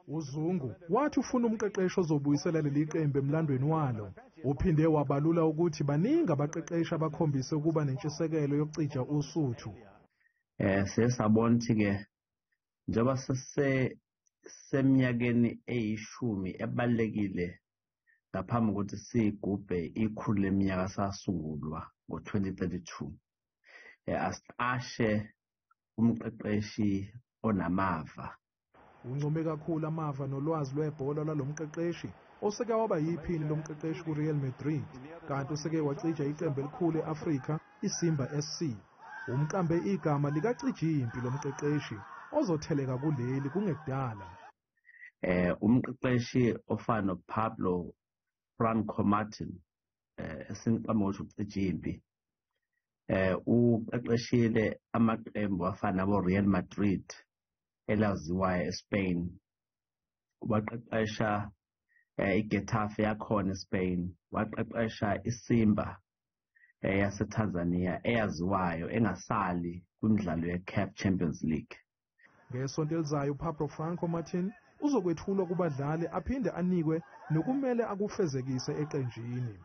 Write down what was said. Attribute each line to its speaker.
Speaker 1: UZungu wathi ufuna umqeqeshi ozobuyisela leli qembu emlandweni walo. Uphinde wabalula ukuthi baningi abaqeqeshi abakhombise ukuba nentshisekelo yokucija Usuthu.
Speaker 2: Siye sabona ukuthi-ke njengoba seseminyakeni eyishumi ebalulekile ngaphambi kokuthi sigubhe ikhulu leminyaka sasungulwa ngo-2032, asiqashe umqeqeshi onamava.
Speaker 1: Uncome kakhulu amava nolwazi lwebhola lwalomqeqeshi oseke waba yiphini lomqeqeshi ku-Real Madrid, kanti useke wacija iqembu elikhulu e-Afrika, iSimba SC. Umqambe igama likaCijimpi lomqeqeshi ozotheleka kuleli kungekudala.
Speaker 2: Umqeqeshi ofana noPablo Franco Martin, esimqamba ngokuthi uCijimpi, uqeqeshile amaqembu afana nabo Real Madrid elaziwayo eSpain, waqeqesha iGetafe yakhona eSpain, waqeqesha iSimba yaseTanzania eyaziwayo engasali kwimidlalo yeCAF Champions League.
Speaker 1: Ngesonto elizayo uPablo Franco Martin uzokwethulwa kubadlali aphinde anikwe nokumele akufezekise eqenjini.